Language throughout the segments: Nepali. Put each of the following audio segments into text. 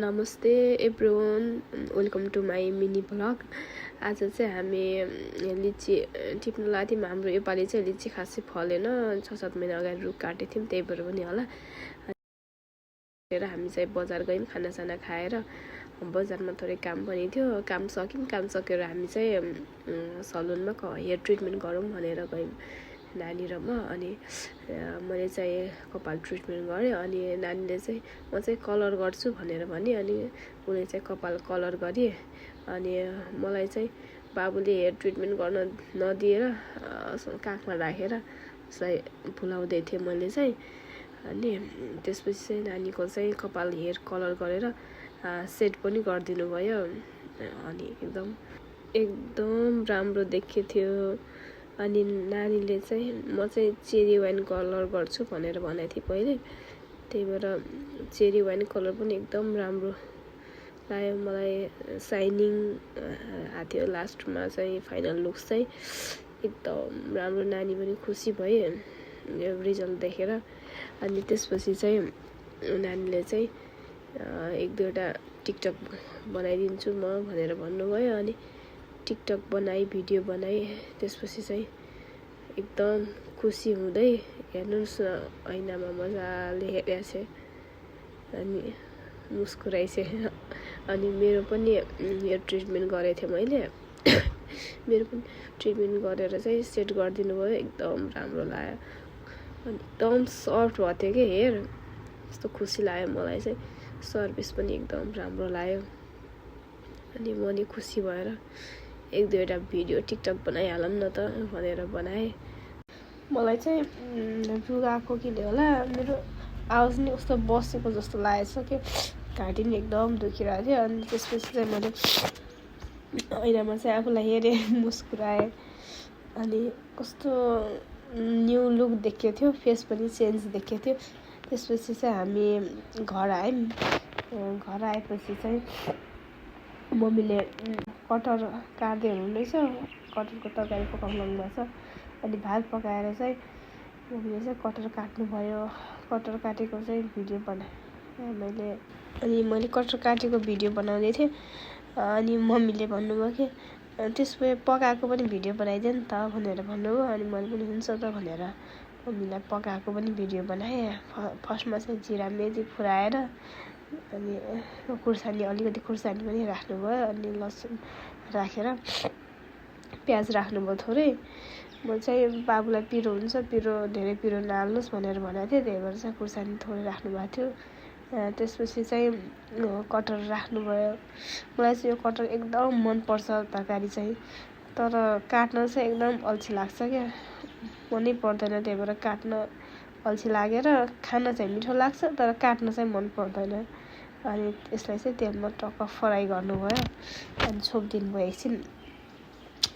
नमस्ते everyone, welcome to my mini vlog. आज चाहिँ हामी लिची टिप्न लाग्थ्यौँ। हाम्रो योपालि चाहिँ लिची खासै फलेन, 6-7 महिना अगाडि रुख काटेको थियौँ, त्यही भएर पनि होला। हामी चाहिँ बजार गयौँ, खानासाना खाएर बजारमा थोरै काम पनि थियो। काम सकेर हामी चाहिँ सलुनमा हेयर ट्रिटमेन्ट गरौँ भनेर गयौँ, नानी र म। अनि मैले चाहिँ कपाल ट्रिटमेन्ट गरेँ। अनि नानीले चाहिँ म चाहिँ कलर गर्छु भनेर भने, अनि उसले चाहिँ कपाल कलर गरे। अनि मलाई चाहिँ बाबुले हेयर ट्रिटमेन्ट गर्न नदिएर काखमा राखेर उसलाई भुलाउँदै थिएँ मैले चाहिँ। अनि त्यसपछि चाहिँ नानीको चाहिँ कपाल हेयर कलर गरेर सेट पनि गरिदिनु भयो। अनि एकदम राम्रो देखिएको थियो। अनि नानीले चाहिँ म चाहिँ चेरी वाइन कलर गर्छु भनेर भनेको थिएँ पहिले, त्यही भएर चेरी वाइन कलर पनि एकदम राम्रो लाग्यो मलाई। साइनिङ आएको थियो लास्टमा चाहिँ, फाइनल लुक्स चाहिँ एकदम राम्रो। नानी पनि खुसी भए यो रिजल्ट देखेर। अनि त्यसपछि चाहिँ नानीले चाहिँ 1-2वटा टिकटक बनाइदिन्छु म भनेर भन्नुभयो। अनि टिकटक बनाई, भिडियो बनाई। त्यसपछि चाहिँ एकदम खुसी हुँदै हेर्नुहोस् न, ऐनामा मजाले हेरेछ अनि मुस्कुराइछ। अनि मेरो पनि हेयर ट्रिटमेन्ट गरेको थिएँ मैले। मेरो पनि ट्रिटमेन्ट गरेर चाहिँ सेट गरिदिनु भयो, एकदम राम्रो लाग्यो। अनि एकदम सफ्ट भएको थियो कि हेयर, यस्तो खुसी लाग्यो मलाई चाहिँ। सर्भिस पनि एकदम राम्रो लाग्यो। अनि म नि खुसी भएर 1-2वटा भिडियो टिकटक बनाइहालौँ न त भनेर बनाएँ। मलाई चाहिँ रुगाएको किन होला, मेरो आवाज नि कस्तो बसेको जस्तो लागेछ कि, घाँटी नि एकदम दुखिरहेको थियो। अनि त्यसपछि चाहिँ मैले ऐनामा चाहिँ आफूलाई हेरेँ, मुस्कुराएँ। अनि कस्तो न्यू लुक देखिएको थियो, फेस पनि चेन्ज देखिएको थियो। त्यसपछि चाहिँ हामी घर आयौँ। घर आएपछि चाहिँ मम्मीले कटहर काट्दै हुनुहुँदैछ, कटहरको तरकारी पकाउनु भएको छ। अनि भात पकाएर चाहिँ मम्मीले चाहिँ कटहर काट्नुभयो। कटहर काटेको चाहिँ भिडियो बनाएँ मैले। अनि मैले कटहर काटेको भिडियो बनाउँदै थिएँ। अनि मम्मीले भन्नुभयो कि त्यसो भए पकाएको पनि भिडियो बनाइदियो नि त भनेर भन्नुभयो। अनि मैले पनि हुन्छ त भनेर मम्मीलाई पकाएको पनि भिडियो बनाएँ। फर्स्टमा चाहिँ जिरा मेथी फुराएर, अनि अलिकति खुर्सानी पनि राख्नुभयो। अनि लसुन राखेर प्याज राख्नुभयो थोरै। म चाहिँ बाबुलाई पिरो हुन्छ, धेरै पिरो नहाल्नुहोस् भनेर भनेको थिएँ, त्यही भएर चाहिँ खुर्सानी थोरै राख्नु भएको थियो। त्यसपछि चाहिँ कटहर राख्नुभयो। मलाई चाहिँ यो कटहर एकदम मनपर्छ तरकारी चाहिँ, तर काट्न चाहिँ एकदम अल्छी लाग्छ क्या, मनै पर्दैन। त्यही भएर काट्न अल्छी लागेर, खान चाहिँ मिठो लाग्छ तर काट्न चाहिँ मन पर्दैन। अनि यसलाई चाहिँ तेलमा टक्क फ्राई गर्नुभयो। अनि छोपिदिनु भयो एकछिन।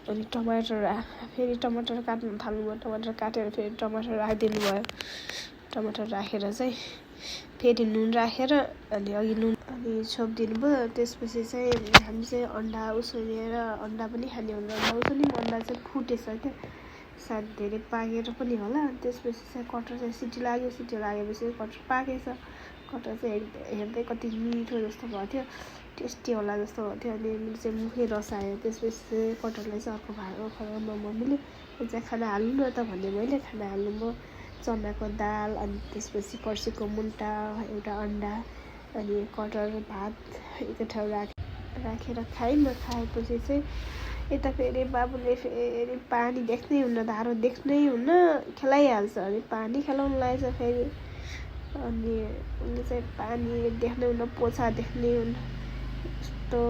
अनि फेरि टमाटर काट्न थाल्नुभयो। टमाटर काटेर फेरि टमाटर राखिदिनु भयो। टमाटर राखेर चाहिँ फेरि नुन राखेर अनि छोपिदिनु भयो। त्यसपछि चाहिँ हामी चाहिँ अन्डा उसिनेर अन्डा पनि खाने हुन्छ। अन्डा उसिन्यौँ, अन्डा चाहिँ फुटेछ क्या, सायद धेरै पाकेर पनि होला। त्यसपछि चाहिँ कटहर चाहिँ सिटी लाग्यो। सिटी लागेपछि कटहर पाकेछ। कटहर चाहिँ हेर्दै कति मिठो जस्तो भएको थियो, टेस्टी होला जस्तो भएको थियो। अनि मैले चाहिँ मुखै रसाएँ। त्यसपछि चाहिँ कटहरलाई चाहिँ अर्को भाँडामा मम्मीले चाहिँ खाना हाल्नु न त भन्ने, मैले खाना हाल्नुभयो। चनाको दाल, अनि त्यसपछि पर्सीको मुन्टा, एउटा अन्डा, अनि कटहर, भात एक ठाउँ राखेर खायौँ। खाएपछि चाहिँ यता फेरि बाबुले फेरि पानी देख्नै हुन्न, धारो देख्नै हुन्न, खेलाइहाल्छ। अनि पानी खेलाउनु लागेछ फेरि। अनि उसले चाहिँ पानी देख्नै हुन्न, पोछा देख्नै हुन्न, यस्तो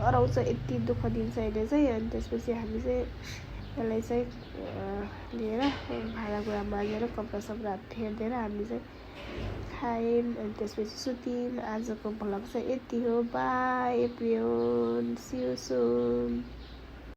अराउँछ, यति दुःख दिन्छ यसले चाहिँ। अनि त्यसपछि हामी चाहिँ यसलाई चाहिँ लिएर भाँडाकुँडा माझेर कपडा फेरिदिएर हामी चाहिँ खायौँ। अनि त्यसपछि सुत्यौँ। आजको भ्लग चाहिँ यति हो। Bye everyone, see you soon.